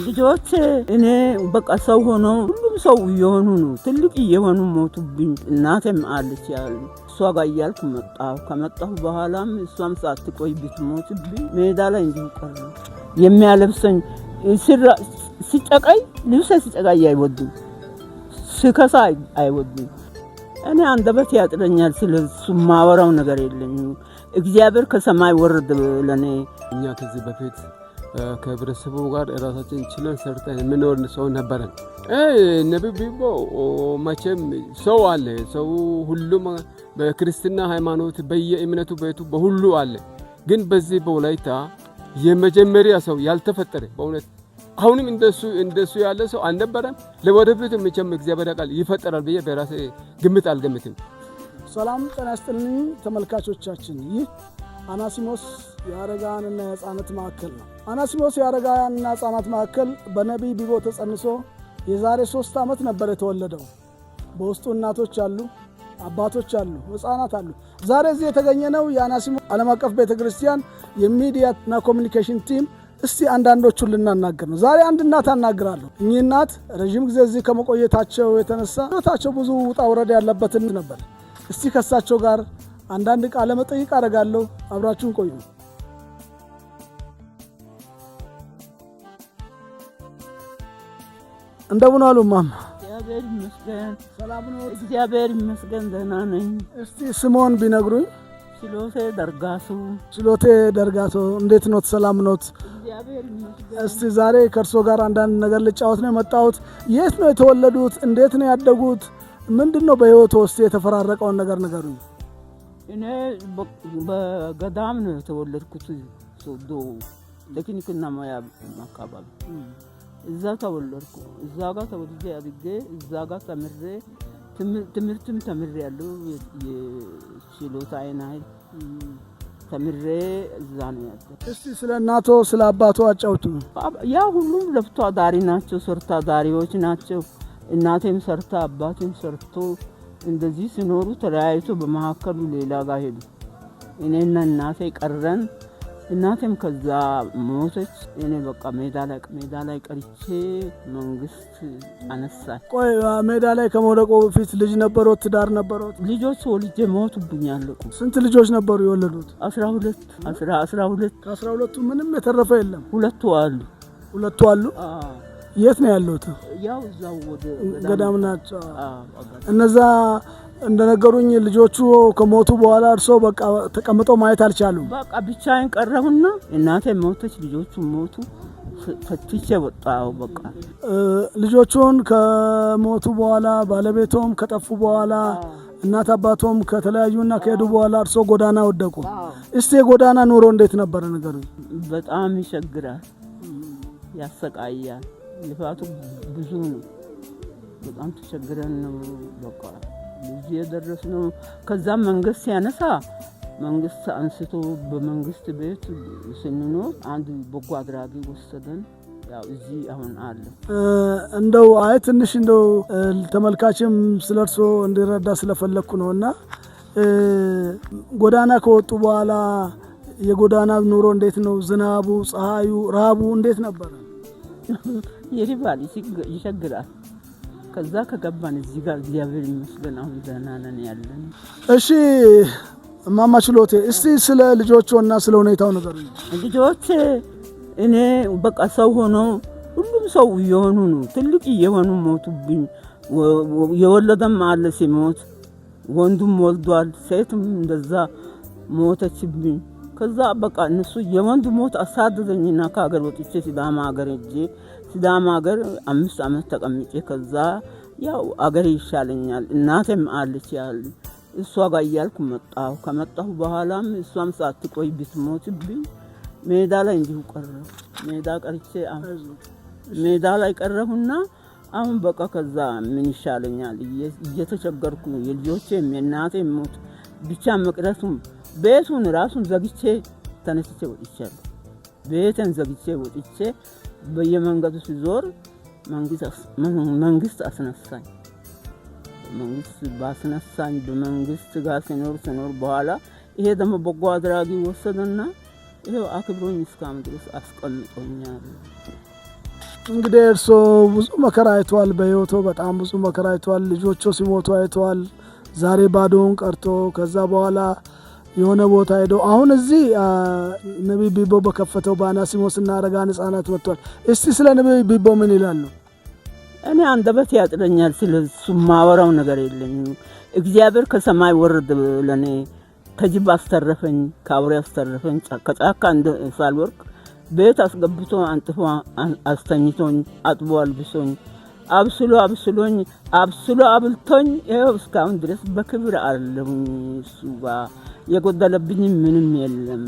ልጆች እኔ በቃ ሰው ሆኖ ሁሉም ሰው እየሆኑ ነው፣ ትልቅ እየሆኑ ሞቱብኝ። እናቴም አለች ያሉ እሷ ጋር እያልኩ መጣሁ። ከመጣሁ በኋላም እሷም ሳትቆይ ብትሞትብኝ ሜዳ ላይ እንዲሁ ቀረ። የሚያለብሰኝ ሲጨቀይ ልብሴ ሲጨቀይ አይወዱም፣ ስከሳ አይወዱም። እኔ አንደበት ያጥረኛል። ስለሱ ማወራው ነገር የለኝም። እግዚአብሔር ከሰማይ ወረደ ለኔ። እኛ ከዚህ በፊት ከህብረተሰቡ ጋር ራሳችን ችለን ሰርተን የምኖር ሰው ነበረን። ነቢይ ቢቦ መቼም ሰው አለ። ሰው ሁሉም በክርስትና ሃይማኖት በየእምነቱ ቤቱ በሁሉ አለ። ግን በዚህ በወላይታ የመጀመሪያ ሰው ያልተፈጠረ በእውነት አሁንም እንደሱ ያለ ሰው አልነበረም። ለወደፊቱ መቼም እግዚአብሔር ያውቃል ይፈጠራል ብዬ በራሴ ግምት አልገምትም። ሰላም ጤና ይስጥልኝ ተመልካቾቻችን፣ ይህ አናሲሞስ የአረጋውያንና የሕፃናት ማዕከል ነው። አናሲሞስ የአረጋውያንና ሕፃናት ማዕከል በነቢይ ቢቦ ተጸንሶ የዛሬ 3 ዓመት ነበር የተወለደው። በውስጡ እናቶች አሉ፣ አባቶች አሉ፣ ሕፃናት አሉ። ዛሬ እዚህ የተገኘነው የአናሲሞስ ዓለም አቀፍ ቤተ ክርስቲያን የሚዲያና communication team እስቲ አንዳንዶቹን ልናናገር ነው። ዛሬ አንድ እናት አናግራለሁ። እኚህ እናት ረዥም ጊዜ እዚህ ከመቆየታቸው የተነሳ ሕይወታቸው ብዙ ውጣ ውረድ ያለበትን ነበር። እስቲ ከሳቸው ጋር አንዳንድ ቃለ መጠይቅ አደርጋለሁ። አብራችሁን ቆዩ። እንደምን አሉ እማማ? እግዚአብሔር ይመስገን፣ ሰላም ነው? እግዚአብሔር ይመስገን፣ ደህና ነኝ። እስቲ ስሞን ቢነግሩኝ። ችሎቴ ደርጋሱ። ችሎቴ ደርጋቶ፣ እንዴት ኖት? ሰላም ኖት? እግዚአብሔር ይመስገን። እስቲ ዛሬ ከእርሶ ጋር አንዳንድ ነገር ልጫወት ነው የመጣሁት። የት ነው የተወለዱት? እንዴት ነው ያደጉት? ምንድን ነው በህይወት ውስጥ የተፈራረቀውን ነገር ንገሩኝ። እኔ በገዳም ነው የተወለድኩት። ሶዶ ቴክኒክና ሙያ አካባቢ እዛ ተወለድኩ። እዛ ጋር ተወልጄ አድጌ እዛ ጋር ተምሬ ትምህርትም ተምሬ ያለው የችሎታዬን ያህል ተምሬ እዛ ነው ያደግኩት። እስቲ ስለ እናቶ ስለ አባቶ አጫውቱ። ያ ሁሉም ለፍቶ አዳሪ ናቸው፣ ሰርቶ አዳሪዎች ናቸው። እናቴም ሰርታ አባቴም ሰርቶ እንደዚህ ሲኖሩ ተለያይቶ በመካከሉ ሌላ ጋር ሄዱ። እኔና እናቴ ቀረን። እናቴም ከዛ ሞተች። እኔ በቃ ሜዳ ላይ ቀርቼ መንግስት አነሳኝ። ቆይ ሜዳ ላይ ከመውደቆ በፊት ልጅ ነበሮት? ትዳር ነበሮት? ልጆች ወልጄ ሞቱብኝ፣ አለቁ። ስንት ልጆች ነበሩ የወለዱት? 12 12። ከ12ቱ ምንም የተረፈ የለም? ሁለቱ አሉ። ሁለቱ አሉ። የት ነው ያሉት? ያው እዛው ወደ ገዳም ናቸው። እነዛ እንደነገሩኝ ልጆቹ ከሞቱ በኋላ እርሶ በቃ ተቀምጠው ማየት አልቻሉም። በቃ ብቻዬን ቀረሁና እናቴ ሞተች፣ ልጆቹ ሞቱ። ፈትቼ ወጣሁ። በቃ ልጆቹን ከሞቱ በኋላ ባለቤቶም ከጠፉ በኋላ እናት አባቶም ከተለያዩና ከሄዱ በኋላ እርሶ ጎዳና ወደቁ። እስቲ የጎዳና ኑሮ እንዴት ነበረ ንገሩኝ። በጣም ይቸግራል፣ ያሰቃያል። ልፋቱ ብዙ ነው። በጣም ተቸግረን ነው በቃ እዚህ የደረስነው። ከዛም መንግስት ሲያነሳ መንግስት አንስቶ በመንግስት ቤት ስንኖር አንድ በጎ አድራጊ ወሰደን። ያው እዚህ አሁን አለ። እንደው አይ ትንሽ እንደው ተመልካችም ስለ እርሶ እንዲረዳ ስለፈለግኩ ነው። እና ጎዳና ከወጡ በኋላ የጎዳና ኑሮ እንዴት ነው? ዝናቡ፣ ፀሐዩ፣ ረሃቡ እንዴት ነበረ? ይርባል፣ ይቸግራል። ከዛ ከገባን እዚህ ጋር እግዚአብሔር ይመስገን አሁን ደህና ነን ያለን። እሺ እማማ ችሎቴ እስቲ ስለ ልጆቹና ስለ ሁኔታው ንገሩኝ። ልጆች እኔ በቃ ሰው ሆኖ ሁሉም ሰው እየሆኑ ነው፣ ትልቅ እየሆኑ ሞቱብኝ። የወለደም አለ ሲሞት፣ ወንዱም ወልዷል፣ ሴትም እንደዛ ሞተችብኝ። ከዛ በቃ እነሱ የወንዱ ሞት አሳደደኝና ከሀገር ወጥቼ ሲዳማ ሀገር ሄጄ ሲዳማ ሀገር 5 ዓመት ተቀምጬ ከዛ ያው አገር ይሻለኛል እናቴም አለች ያሉ እሷ ጋር እያልኩ መጣሁ። ከመጣሁ በኋላም እሷም ሳትቆይ ብትሞትብኝ ሜዳ ላይ እንዲሁ ቀረሁ። ሜዳ ቀርቼ ሜዳ ላይ ቀረሁና አሁን በቃ ከዛ ምን ይሻለኛል እየተቸገርኩ የልጆቼም የእናቴም ሞት ብቻ መቅረቱም ቤቱን ራሱን ዘግቼ ተነስቼ ወጥቻለሁ። ቤቴን ዘግቼ ወጥቼ በየመንገዱ ሲዞር መንግስት አስነሳኝ። መንግስት ባስነሳኝ በመንግስት ጋር ሲኖር ሲኖር በኋላ ይሄ ደግሞ በጎ አድራጊ ወሰደና ይሄው አክብሮኝ እስካሁን ድረስ አስቀምጦኛል። እንግዲህ እርስዎ ብዙ መከራ አይተዋል። በህይወቶ በጣም ብዙ መከራ አይተዋል። ልጆቾ ሲሞቱ አይተዋል። ዛሬ ባዶውን ቀርቶ ከዛ በኋላ የሆነ ቦታ ሄደው አሁን እዚህ ነቢይ ቢቦ በከፈተው በአናሲሞስና አረጋውያን ህጻናት መጥቷል። እስቲ ስለ ነቢይ ቢቦ ምን ይላሉ? እኔ አንደበት ያጥረኛል። ስለሱ ማወራው ነገር የለኝም። እግዚአብሔር ከሰማይ ወረደ ለኔ፣ ከጅብ አስተረፈኝ፣ ከአውሬ አስተረፈኝ። ከጫካ ሳልወርቅ ቤት አስገብቶ አንጥፎ አስተኝቶኝ አጥቦ አልብሶኝ አብስሎ አብስሎኝ አብስሎ አብልቶኝ ይኸው እስካሁን ድረስ በክብር አለሁኝ። እሱ ጋር የጎደለብኝ ምንም የለም።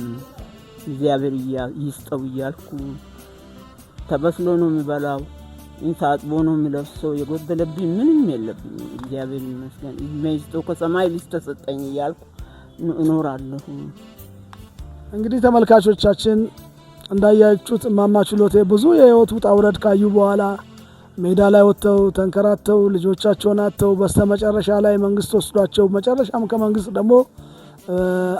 እግዚአብሔር ይስጠው እያልኩ ተበስሎ ነው የሚበላው፣ ታጥቦ ነው የሚለብሰው። የጎደለብኝ ምንም የለብኝ። እግዚአብሔር ይመስገን። እድሜ ይስጠው፣ ከሰማይ ልጅ ተሰጠኝ እያልኩ እኖራለሁ። እንግዲህ ተመልካቾቻችን እንዳያችሁት እማማ ችሎቴ ብዙ የህይወት ውጣ ውረድ ካዩ በኋላ ሜዳ ላይ ወጥተው ተንከራተው ልጆቻቸውን አጥተው በስተመጨረሻ ላይ መንግስት ወስዷቸው መጨረሻም ከመንግስት ደግሞ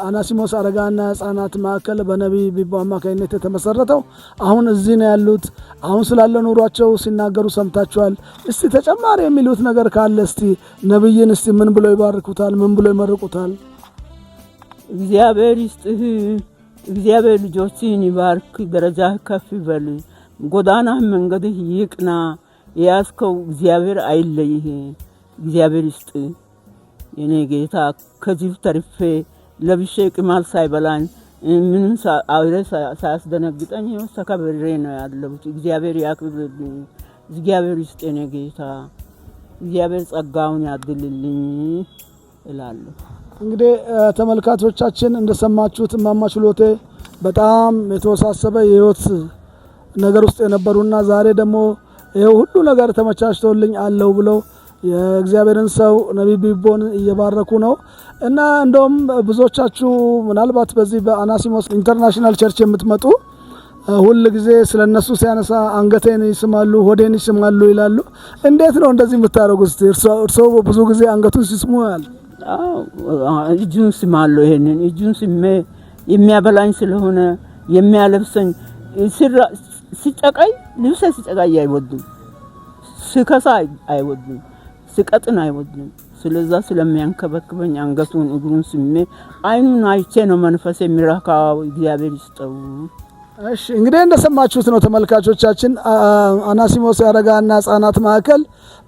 አናሲሞስ አረጋና ህጻናት ማዕከል በነቢይ ቢቦ አማካኝነት የተመሰረተው አሁን እዚህ ነው ያሉት። አሁን ስላለ ኑሯቸው ሲናገሩ ሰምታችኋል። እስቲ ተጨማሪ የሚሉት ነገር ካለ እስቲ ነቢይን እስቲ ምን ብለው ይባርኩታል? ምን ብለው ይመርቁታል? እግዚአብሔር ይስጥህ፣ እግዚአብሔር ልጆችህን ይባርክ፣ ደረጃህ ከፍ ይበል፣ ጎዳናህ መንገድህ ይቅና፣ የያዝከው እግዚአብሔር አይለይህ። እግዚአብሔር ይስጥ የኔ ጌታ። ከዚህ ተርፌ ለብሼ ቅማል ሳይበላኝ ምንም አውሬ ሳያስደነግጠኝ ይኸው ተከብሬ ነው ያለሁት። እግዚአብሔር ያክብርልኝ። እግዚአብሔር ይስጥ የኔ ጌታ። እግዚአብሔር ጸጋውን ያድልልኝ እላለሁ። እንግዲህ ተመልካቾቻችን እንደሰማችሁት እማማ ችሎቴ በጣም የተወሳሰበ የህይወት ነገር ውስጥ የነበሩና ዛሬ ደግሞ ይኸው ሁሉ ነገር ተመቻችቶልኝ አለው ብለው የእግዚአብሔርን ሰው ነቢይ ቢቦን እየባረኩ ነው። እና እንደውም ብዙዎቻችሁ ምናልባት በዚህ በአናሲሞስ International Church የምትመጡ ሁል ጊዜ ስለ እነሱ ሲያነሳ አንገቴን ይስማሉ፣ ሆዴን ይስማሉ ይላሉ። እንዴት ነው እንደዚህ የምታደርጉት? እርስዎ ብዙ ጊዜ አንገቱን ሲስሙ ያል እጁን ስማለሁ። ይሄንን እጁን ስሜ የሚያበላኝ ስለሆነ የሚያለብሰኝ ሲጨቃይ ልብሴ ሲጨቃይ አይወድም፣ ስከሳ አይወድም፣ ስቀጥን አይወድም። ስለዛ ስለሚያንከበክበኝ አንገቱን እግሩን ስሜ አይኑን አይቼ ነው መንፈስ የሚረካው። እግዚአብሔር ይስጠው። እሺ እንግዲህ እንደሰማችሁት ነው ተመልካቾቻችን። አናሲሞስ የአረጋውያንና ህጻናት ማዕከል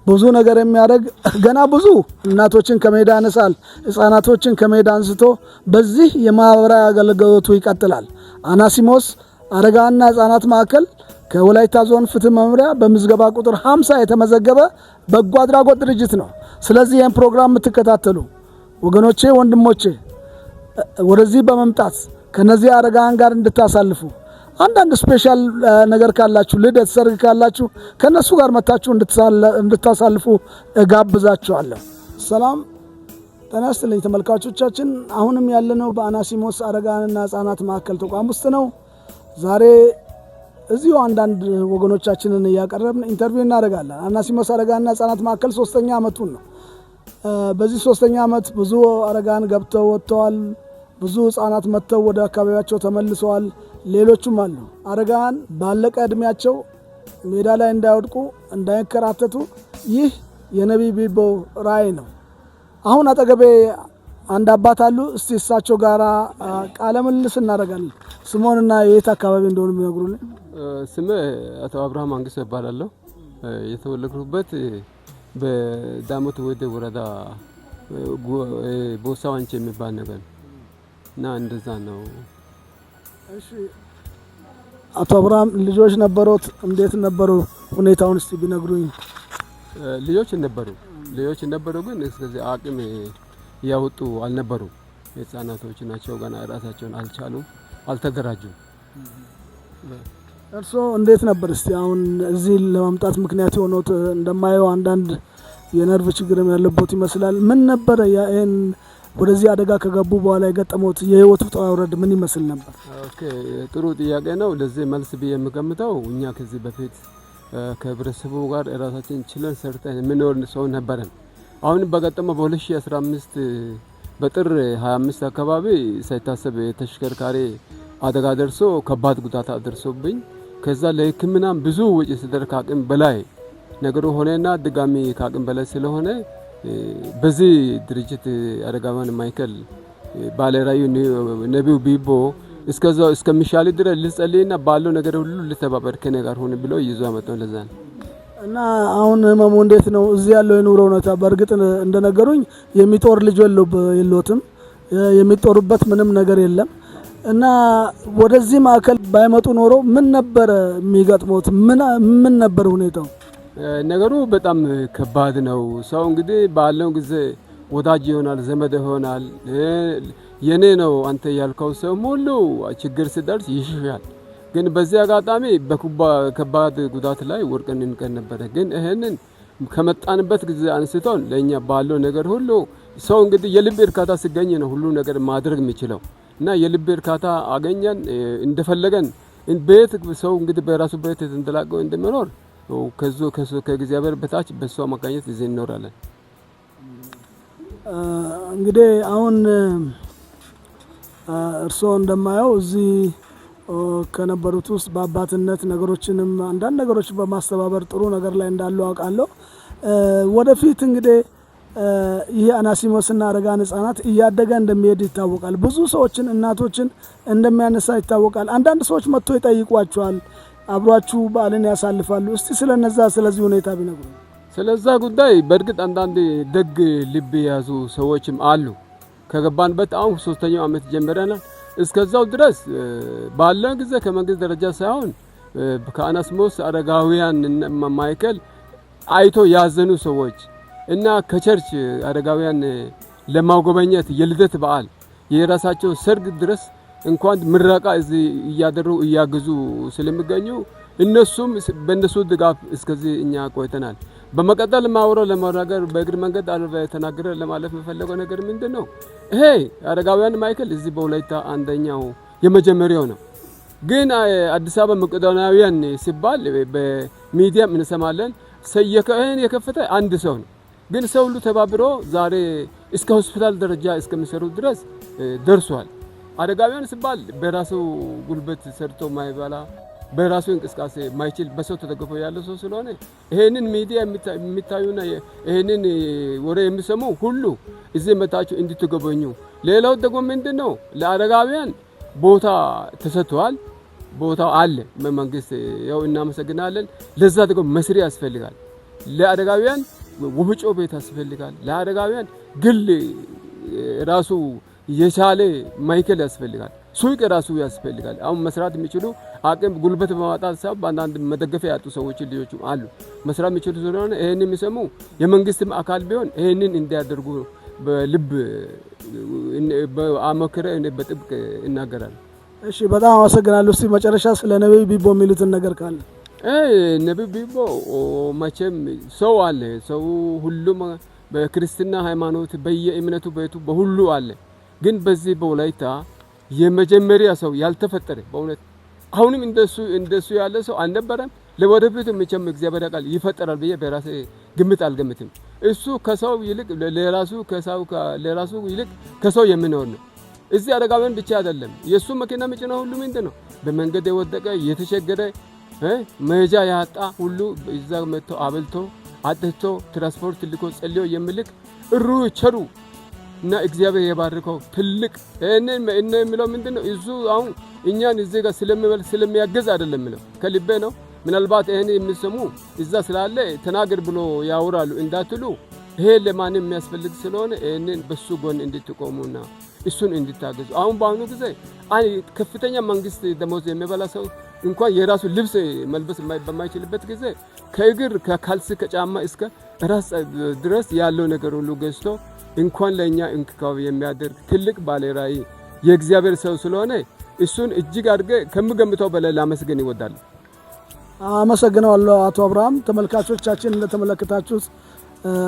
ብዙ ነገር የሚያደርግ ገና ብዙ እናቶችን ከሜዳ ያነሳል፣ ህጻናቶችን ከሜዳ አንስቶ በዚህ የማህበራዊ አገልግሎቱ ይቀጥላል። አናሲሞስ አረጋውያንና ህጻናት ማዕከል ከወላይታ ዞን ፍትህ መምሪያ በምዝገባ ቁጥር 50 የተመዘገበ በጎ አድራጎት ድርጅት ነው። ስለዚህ ይህን ፕሮግራም የምትከታተሉ ወገኖቼ፣ ወንድሞቼ ወደዚህ በመምጣት ከነዚህ አረጋውያን ጋር እንድታሳልፉ አንዳንድ special ነገር ካላችሁ ልደት፣ ሰርግ ካላችሁ ከነሱ ጋር መታችሁ እንድታሳልፉ እጋብዛችኋለሁ። ሰላም ጤና ይስጥልኝ ተመልካቾቻችን። አሁንም ያለነው በአናሲሞስ አረጋውያንና ህጻናት ማዕከል ተቋም ውስጥ ነው። ዛሬ እዚሁ አንዳንድ ወገኖቻችንን እያቀረብን interview እናደርጋለን። አናሲሞስ አረጋውያንና ህጻናት ማዕከል 3ኛ ዓመቱን ነው። በዚህ 3ኛ ዓመት ብዙ አረጋውያን ገብተው ወጥተዋል። ብዙ ህጻናት መጥተው ወደ አካባቢያቸው ተመልሰዋል። ሌሎቹም አሉ። አረጋውያን ባለቀ እድሜያቸው ሜዳ ላይ እንዳይወድቁ እንዳይንከራተቱ ይህ የነቢይ ቢቦ ራእይ ነው። አሁን አጠገቤ አንድ አባት አሉ። እስቲ እሳቸው ጋራ ቃለ ምልልስ እናደርጋለን። ስሞንና የት አካባቢ እንደሆኑ የሚነግሩልን። ስሜ አቶ አብርሃም አንግሶ እባላለሁ። የተወለድኩበት በዳሞት ወይዴ ወረዳ ቦሳ ዋንቼ የሚባል ነገር እና እንደዛ ነው። እሺ አቶ አብርሃም ልጆች ነበሩት? እንዴት ነበሩ? ሁኔታውን እስቲ ቢነግሩኝ። ልጆች ነበሩ፣ ልጆች ነበሩ፣ ግን እስከዚህ አቅም ያወጡ አልነበሩ። ህጻናቶች ናቸው፣ ገና ራሳቸውን አልቻሉም፣ አልተደራጁም። እርስዎ እንዴት ነበር እስቲ አሁን እዚህ ለማምጣት ምክንያት የሆነው? እንደማየው አንዳንድ የነርቭ ችግርም ያለቦት ይመስላል። ምን ነበረ ይሄን ወደዚህ አደጋ ከገቡ በኋላ የገጠመውት የህይወት ውጣ ውረድ ምን ይመስል ነበር? Okay፣ ጥሩ ጥያቄ ነው። ለዚህ መልስ ብዬ የምገምተው እኛ ከዚህ በፊት ከህብረተሰቡ ጋር ራሳችን ችለን ሰርተን የምንኖር ሰው ነበረን። አሁን በገጠመው በ2015 በጥር 25 አካባቢ ሳይታሰብ የተሽከርካሪ አደጋ ደርሶ ከባድ ጉዳት አደርሶብኝ ከዛ ለሕክምናም ብዙ ወጪ ሲደረግ ከአቅም በላይ ነገሩ ሆነና ድጋሚ ከአቅም በላይ ስለሆነ በዚህ ድርጅት አረጋውያን ማዕከል ባለራዕዩ ነቢዩ ቢቦ እስከዛው እስከሚሻል ድረስ ልጸልይና ባለው ነገር ሁሉ ልተባበር ከኔ ጋር ሆነ ብሎ ይዞ አመጣው። ለዛ ነው። እና አሁን ህመሙ እንዴት ነው? እዚህ ያለው የኑሮ ሁኔታ በእርግጥ እንደነገሩኝ የሚጦር ልጅ የለዎትም፣ የሚጦሩበት ምንም ነገር የለም። እና ወደዚህ ማዕከል ባይመጡ ኖሮ ምን ነበረ የሚገጥሞት? ምን ነበር ሁኔታው? ነገሩ በጣም ከባድ ነው። ሰው እንግዲህ ባለው ጊዜ ወዳጅ ይሆናል፣ ዘመድ ይሆናል። የኔ ነው አንተ ያልከው ሰው ሁሉ ችግር ሲደርስ ይሽሻል። ግን በዚህ አጋጣሚ በከባድ ጉዳት ላይ ወድቀን እንቀር ነበረ። ግን ይሄንን ከመጣንበት ጊዜ አንስቶን ለእኛ ባለው ነገር ሁሉ ሰው እንግዲህ የልብ እርካታ ሲገኝ ነው ሁሉ ነገር ማድረግ የሚችለው እና የልብ እርካታ አገኘን። እንደፈለገን ቤት ሰው እንግዲህ በራሱ ቤት የተንደላቀው እንደሚኖር ከዙ ከእግዚአብሔር በታች በሷ አማካኝነት እዚህ እንኖራለን። እንግዲህ አሁን እርስዎ እንደማየው እዚህ ከነበሩት ውስጥ በአባትነት ነገሮችንም አንዳንድ ነገሮች በማስተባበር ጥሩ ነገር ላይ እንዳሉ አውቃለሁ። ወደፊት እንግዲህ ይህ አናሲሞስና አረጋውያን ሕጻናት እያደገ እንደሚሄድ ይታወቃል። ብዙ ሰዎችን እናቶችን እንደሚያነሳ ይታወቃል። አንዳንድ ሰዎች መጥቶ ይጠይቋቸዋል፣ አብሯችሁ በዓልን ያሳልፋሉ። እስቲ ስለነዛ ስለዚህ ሁኔታ ቢነግሩ። ስለዛ ጉዳይ በእርግጥ አንዳንድ ደግ ልብ የያዙ ሰዎችም አሉ። ከገባንበት አሁን ሶስተኛው ዓመት ጀምረናል። እስከዛው ድረስ ባለን ጊዜ ከመንግስት ደረጃ ሳይሆን ከአናስሞስ አረጋውያን ማዕከል አይቶ ያዘኑ ሰዎች እና ከ church አረጋውያን ለማጎበኘት የልደት በዓል የራሳቸው ሰርግ ድረስ እንኳን ምረቃ እዚህ እያደሩ እያግዙ ስለሚገኙ እነሱም በእነሱ ድጋፍ እስከዚህ እኛ ቆይተናል። በመቀጠል ማውረው ለመናገር በእግር መንገድ ተናግረ ለማለፍ የምፈለገው ነገር ምንድን ነው? ይሄ አረጋውያን ማዕከል እዚህ በወላይታ አንደኛው የመጀመሪያው ነው። ግን አዲስ አበባ መቄዶንያውያን ሲባል በሚዲያም እንሰማለን። ይህን የከፈተ አንድ ሰው ነው። ግን ሰው ሁሉ ተባብሮ ዛሬ እስከ ሆስፒታል ደረጃ እስከሚሰሩ ድረስ ደርሷል። አረጋውያን ሲባል በራሱ ጉልበት ሰርቶ ማይበላ በራሱ እንቅስቃሴ ማይችል በሰው ተደግፎ ያለ ሰው ስለሆነ ይሄንን ሚዲያ የሚታዩና ይሄንን ወሬ የሚሰሙ ሁሉ እዚህ መታችሁ እንድትጎበኙ። ሌላው ደግሞ ምንድን ነው ለአረጋውያን ቦታ ተሰጥቷል። ቦታው አለ መንግስት፣ ያው እናመሰግናለን። ለዛ ደግሞ መስሪያ ያስፈልጋል። ለአረጋውያን ወፍጮ ቤት ያስፈልጋል። ለአረጋውያን ግል ራሱ የቻለ ማዕከል ያስፈልጋል። ሱቅ ራሱ ያስፈልጋል። አሁን መስራት የሚችሉ አቅም ጉልበት በማጣት ሳብ በአንዳንድ መደገፊያ ያጡ ሰዎች ልጆች አሉ። መስራት የሚችሉ ስለሆነ ይሄንን የሚሰሙ የመንግስትም አካል ቢሆን ይሄንን እንዲያደርጉ በልብ አመክረ በጥብቅ እናገራለሁ። እሺ፣ በጣም አመሰግናለሁ። እስቲ መጨረሻ ስለ ነቢይ ቢቦ የሚሉትን ነገር ካለ። ነቢይ ቢቦ መቼም ሰው አለ። ሰው ሁሉም በክርስትና ሃይማኖት በየእምነቱ ቤቱ በሁሉ አለ። ግን በዚህ በወላይታ የመጀመሪያ ሰው ያልተፈጠረ በእውነት አሁንም እንደሱ ያለ ሰው አልነበረም። ለወደፊቱ መቼም እግዚአብሔር ያውቃል ይፈጠራል ብዬ በራሴ ግምት አልገምትም። እሱ ከሰው ይልቅ ለራሱ ከሰው ለራሱ ይልቅ ከሰው የሚኖር ነው። እዚህ አረጋውያን ብቻ አይደለም። የሱ መኪና የሚጭነው ሁሉ ምንድን ነው? በመንገድ የወደቀ የተቸገረ መሄጃ ያጣ ሁሉ እዛ መጥቶ አብልቶ አጥቶ ትራንስፖርት ልኮ ጸልዮ የሚልክ እሩ ቸሩ እና እግዚአብሔር የባርከው ትልቅ እኔ የሚለው ምንድን ነው? እሱ አሁን እኛን እዚህ ጋር ስለሚበል ስለሚያገዝ አይደለም የሚለው ከልቤ ነው። ምናልባት ይሄን የሚሰሙ እዛ ስላለ ተናገር ብሎ ያወራሉ እንዳትሉ፣ ይሄ ለማንም የሚያስፈልግ ስለሆነ ይሄንን በሱ ጎን እንድትቆሙና እሱን እንድታገዙ። አሁን በአሁኑ ጊዜ ከፍተኛ መንግስት ደሞዝ የሚበላ ሰው እንኳን የራሱ ልብስ መልበስ በማይችልበት ጊዜ ከእግር ከካልሲ ከጫማ እስከ ራስ ድረስ ያለው ነገር ሁሉ ገዝቶ እንኳን ለእኛ እንክብካቤ የሚያደርግ ትልቅ ባለራዕይ የእግዚአብሔር ሰው ስለሆነ እሱን እጅግ አድርገ ከምገምተው በላይ ላመስገን ይወዳል። አመሰግነዋለሁ አቶ አብርሃም። ተመልካቾቻችን እንደተመለከታችሁት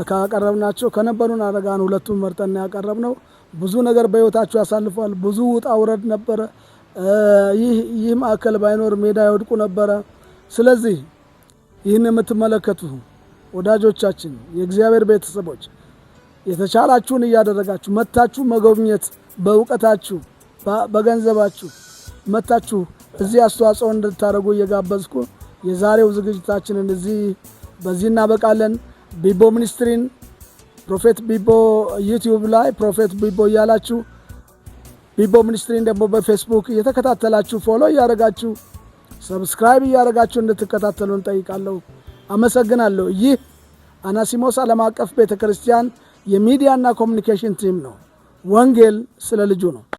ካቀረብናቸው ከነበሩን አረጋን ሁለቱን መርጠን ያቀረብነው ብዙ ነገር በህይወታቸው ያሳልፏል። ብዙ ውጣ ውረድ ነበረ። ይህ ማዕከል ባይኖር ሜዳ ይወድቁ ነበረ። ስለዚህ ይህን የምትመለከቱ ወዳጆቻችን፣ የእግዚአብሔር ቤተሰቦች የተቻላችሁን እያደረጋችሁ መታችሁ መጎብኘት በእውቀታችሁ በገንዘባችሁ መታችሁ እዚህ አስተዋጽኦ እንድታደርጉ እየጋበዝኩ የዛሬው ዝግጅታችንን በዚህ እናበቃለን። ቢቦ Ministry ን Prophet ቢቦ YouTube ላይ Prophet ቢቦ እያላችሁ፣ ቢቦ Ministry ን ደግሞ በፌስቡክ እየተከታተላችሁ፣ follow እያደረጋችሁ፣ subscribe እያደረጋችሁ እንድትከታተሉ እንጠይቃለሁ። አመሰግናለሁ። ይህ አናሲሞስ ዓለም አቀፍ ቤተ ክርስቲያን የሚዲያና communication team ነው። ወንጌል ስለ ልጁ ነው።